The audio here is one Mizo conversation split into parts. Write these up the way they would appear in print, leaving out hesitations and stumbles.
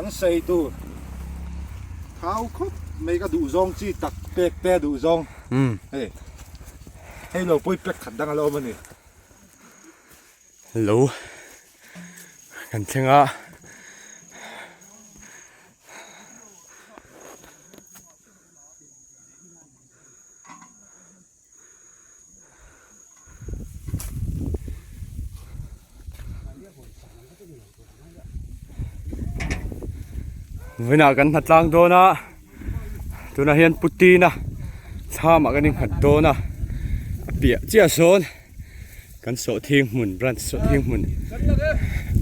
Kan sawi tur thau khawp mai ka duh zawng chi tak pek te duh zawng hei hei lo pawi pek khat dang a lo awm a ni. Lo kan thleng a. Vawiinah kan hna tlang dawn a tunah hian putin a thlam ah kan innghat dawn a a piah chiah sawn kan sawhthing hmun branch sawhthing hmun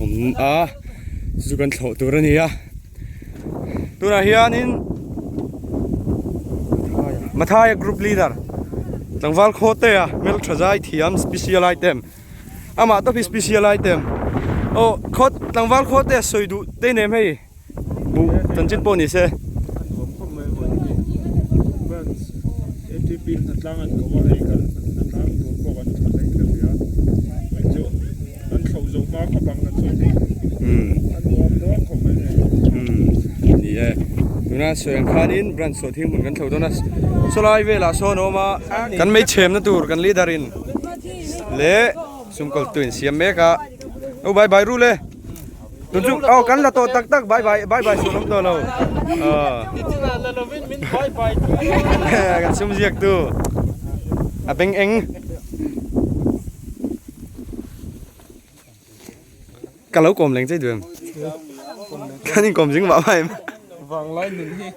awm a chu chu kan thlawh tur a ni a tunah hianin Mathai group leader tlangval khaw te a hmeltha zai thiam special item amah tawp hi special item aw khaw tlangval khaw te a sawi duh te nem hei buh chanchin pawh ni se. Ni e tuna sawi ang khanin branch sawh thing hmun kan thlo dawn a sawlai velah sawn a awm a kan mei chhemna tur kan leader in leh sumkawl tu in siam mek a aw bye bye rule tun chu aw kan la tawh tak tak bye bye bye bye sawn awm tawh lo kan sum ziak tu a beng eng. Ka lo kawm leng chei duh em? Kan inkawm zing mah mah em? Vanglai nun hi.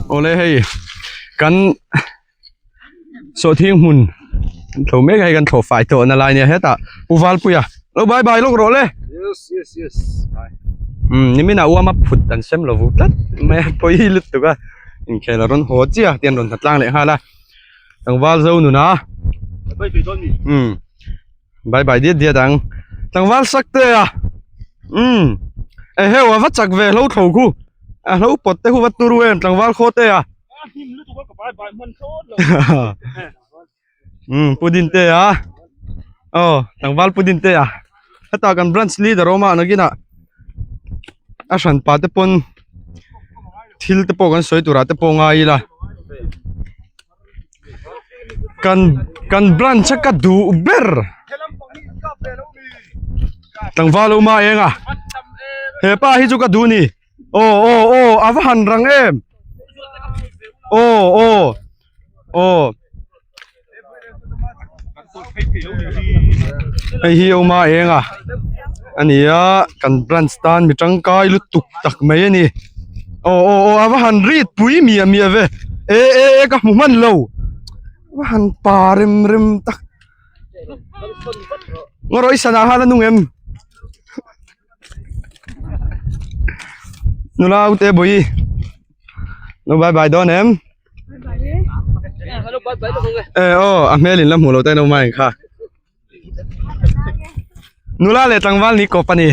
Awle hei kan sawhthing hmun kan thlo mek a hei kan thlo fai tawh na lai nia hetah Pu Valpuia lo bye bye lawk rawh le yes yes yes bye um nimin ah uama phut an sem lo vu tlat mai a pawi lutuk a inkhel a rawn haw chiah a tian rawn hna tlang leh nghal a tlangval zo nuna um bye bye diat diat ang tlangval sak te a um eheu a va chak ve hlo thlo khu a hlo pawt te khu va turu em tlangval khaw te a um pudin te a aw tlangval pudin te a heta kan branch leader awm a nakinah a hran pa te pawn thil te pawh kan sawi turah te pawh ngai ila kan kan branch a ka duh ber tlangval awm a eng a hepa hi chu ka duh a ni. Aw aw aw a va han rang em aw aw aw hei hi awma eng a a ni a kan branch tan mi tangkai lutuk tak mai a ni aw aw aw a va han rit pui miah miah ve e e e ka hmu hman lo a va han pa rem rem tak ngaw rawh i sana khan a nung em. Nula ute bui lo bye bye dawn em e aw a hmel in la hmuh lo te no mai kha nula leh tlangval ni kawp ani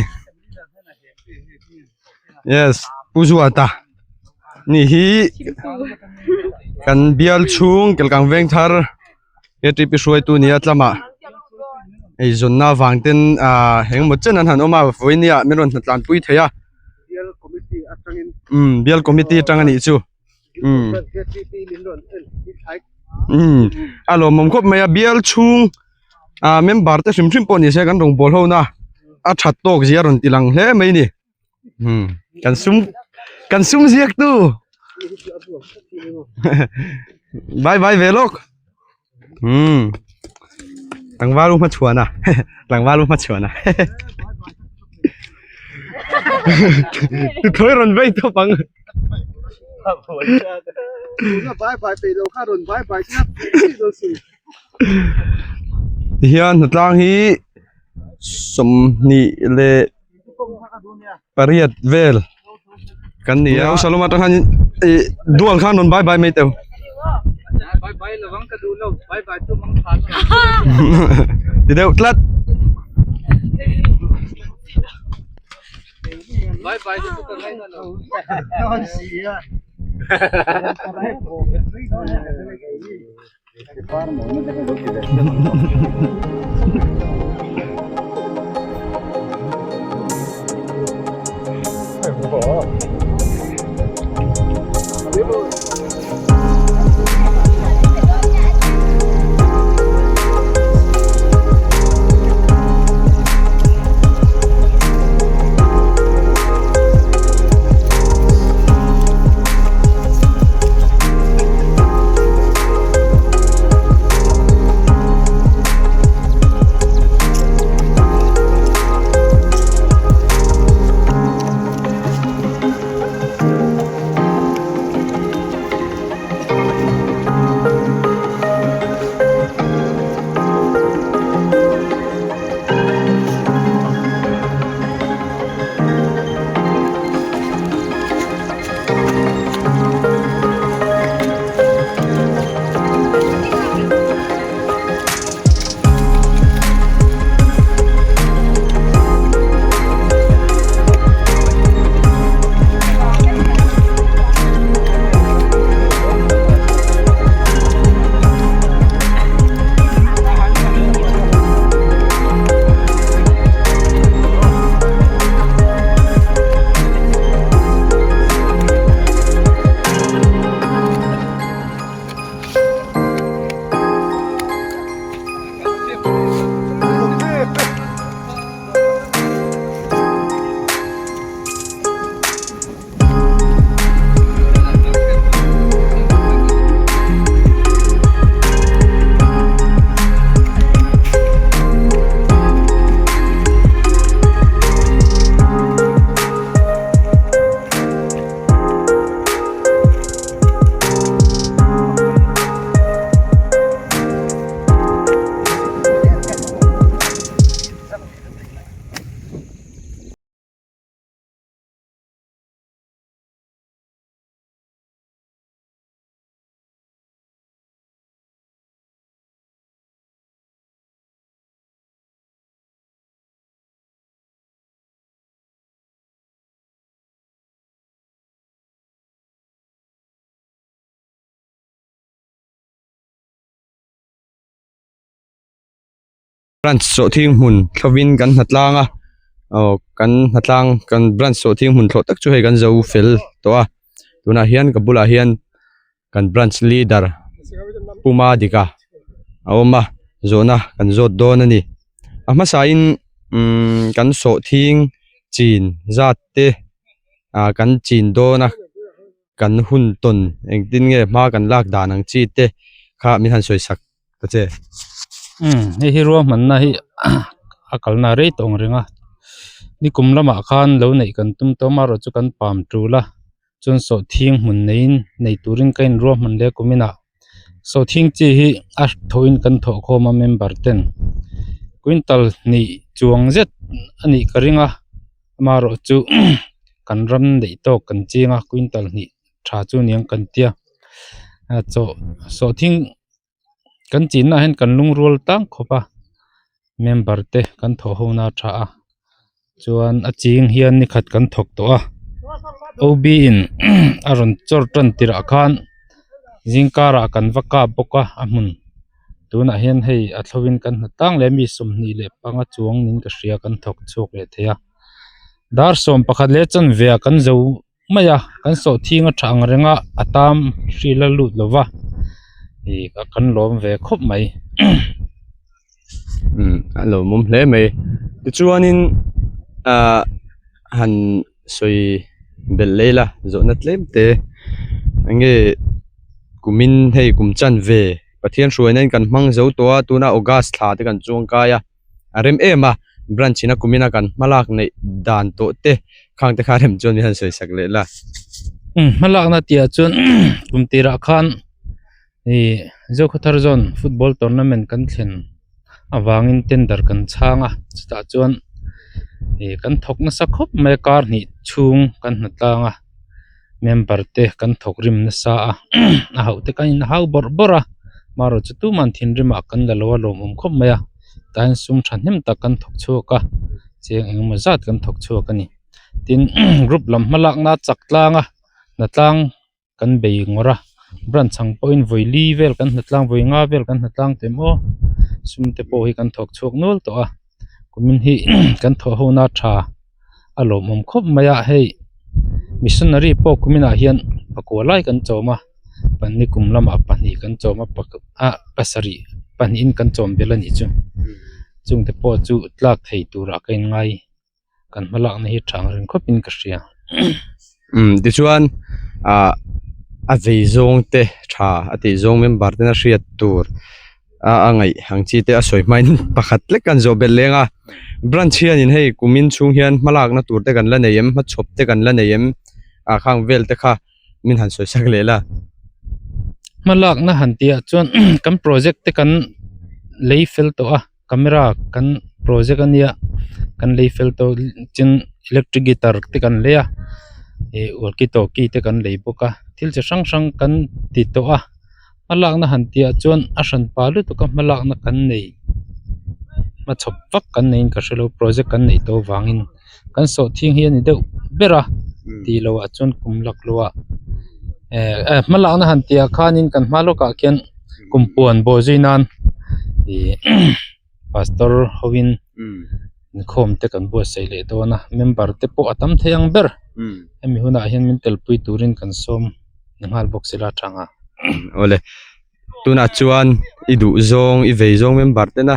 yes pu zuata ni hi kan bial chhung kelkang veng thar K T P hruaitu nia tlamah eizawnna avang ten ahh engemaw chen an han awm a vawinia min rawn hnatlan pui thei a umm bial committee atang anih chu umm umm a lawmawm khawp mai a bial chhung ah member te hrim hrim pawh ni se kan rawngbâwl ho na a that tawk zia a rawn ti lang hle mai a ni. Kan sum kan sum ziak tu bye bye ve lawk tlangval u hmachhuan a tlangval u hmachhuan a tuthlawih rawn vei tawp ang tihian hnatlang hi 20 leh pariat vel kan ni a salom atang khan ih dual khan rawn bye bye mai teu ti deuh tlat Branch sawhthing hmun thlovin kan hnatlang a aw kan hnatlang kan branch sawhthing hmun thlawh tak chu hei kan zo fel tawh a tunah hian ka bulah hian kan branch leader Puma Dika a awm a zawhna kan zawt dawn a ni a hmasain umm kan sawhthing chin zat te ah kan chin dawn a. Kan hun tawn engtin nge hma kan lak dan ang chi te kha min han sawi sak ta che. Umm hei hi ruahmanna hi a kalna rei tawh ang reng a nikum lamah khan lo neih kan tum tawh amaherawh chu kan pam tul a chuan sawhthing hmun neiin nei turin ka in ruahman leh kuminah sawhthing chi hi a thawhin kan thawh khawm a member ten quintal hnih chuang zet a nih ka ring a. Amaherawh chu kan ram neih tawk kan ching a quintal hnih tha chu niang kan tia a chaw sawhthing kan chinna ah hian kan lungrual tlang khawp a member te kan thawh ho na a tha a chuan a ching hian ni khat kan thawk tawh a O B in a rawn chawr tan tirh ah khan zingkarah kan va kap bawk a a hmun. Tunah hian hei a thlovin kan hna tlang leh mi 25 chuang niin ka hria kan thawk chhuak leh thei a dar 11 leh chanve ah kan zo mai a kan sawhthing a tha ang reng a a tam hril a lut lo va ih kan lawm ve khawp mai. Umm a lawmawm hle mai tichuanin ah han sawi belh leh ila zawhna tlem te enge kumin hei kum chanve Pathian hruaina in kan hmang zo tawh a tuna August thla te kan chuang kai a a rem em a branch ina kumina kan hmalak neih dan tawh te khang te kha rem chuan min han sawi sak leh la. Umm hmalakna tih ah chuan kum tirah khan ih Zokhawthar zawn football tournament kan thlen avangin tender kan chhang a chutah chuan ih kan thawk nasa khawp mai a kar hnih chhung kan hna tlang a member te kan thawk rim nasa a a hauh te kan in hau bawrh bawrh a marawh chu tuman thinrimah kan la lo a lawmawm khawp mai a tah hian sum thahnem tak kan thawk chhuak a cheng engemaw zat kan thawk chhuak a ni tin group lam hma lakna chak tlang a hna tlang. Kan bei ngawrh a branch ang pawhin vawi li vel kan hna tlang vawi nga vel kan hna tlang teh maw sum te pawh hi kan thawk chhuak nual tawh a kumin hi kan thawh ho na tha a lawmawm khawp mai a hei missionary pawh kuminah hian pakua lai kan chawm a pahnih kum lamah pahnih kan chawm a ah pasarih pahnihin kan chawm belh a nih chu chungte pawh chu tlak thei turah ka inngai. kan hma lakna hi tha ang reng khawpin ka hria. Umm tichuan ah a vei zawng te tha a tih zawng member tena hriat tur a a ngaih ang chi te a sawi hmain pakhat lek kan zawh belh leng a branch hianin hei kumin chhung hian hma lakna tur te kan la nei em hmachhawp te kan la nei em ah khang vel te kha min han sawi sak leh la. Hma lakna han tih ah chuan kan project te kan lei fel tawh a. Camera kan project a nia kan lei fel tawh tin electric guitar te kan lei a ih walkie talkie te kan lei bawk a thil chi hrang hrang kan ti tawh a hma lakna han tih ah chuan a hran pah lutuk a hma lakna kan nei hmachhawp vak kan neiin ka hrelo project kan neih tawh avangin kan sawhthing hi a ni deuh ber a tih loh ah chuan kum lak loh ah eh hma lakna han tih ah khanin kan hma lawkah khian kum puan bawh zui nan ih pastor hovin inkhawm te kan buatsaih leh dawn a member te pawh a tam thei ang ber hemi hunah hian min telpui turin kan sawm ni nghal bawk sila tang a. Awle tunah chuan i duh zawng i vei zawng member tena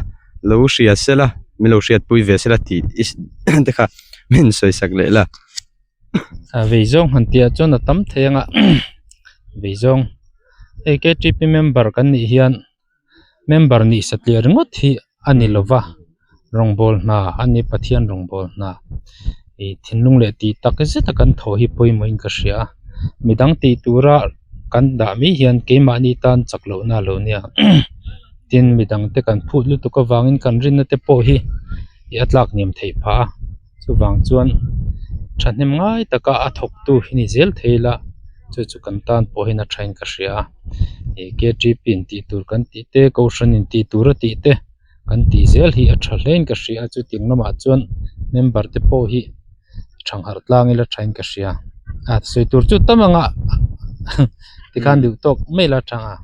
lo hria sela min lo hriatpui ve sela tih te kha min sawi sak leh la. A vei zawng han tih ah chuan a tam thei ang a vei zawng hei K T P member kan nih hian member nih satliah ringawt hi a ni lo va rawngbawl hna a ni Pathian rawngbawl hna ih thinlung leh tih tak zet a kan thaw hi pawimawhin ka hria a midang tih tura kan dah mai hian keimahni tan chak lohna a lo nia tin midang te kan phut lutuk avangin kan rinna te pawh hi ih a tlak hniam theih phah a. Chuvang chuan thahnem ngai taka a thawktu hi ni zel thei ila chu chu kan tan pawh hian a thain ka hria a ih K T P in tih tur kan tih te kohhran in tih tur a tih te kan tih zel hi a tha hlein ka hria a chutiang lamah chuan member te pawh hi thangharh tlang ila thain ka hria a sawi tur chu tam anga tikhan duh tawk mai ila a tha ang.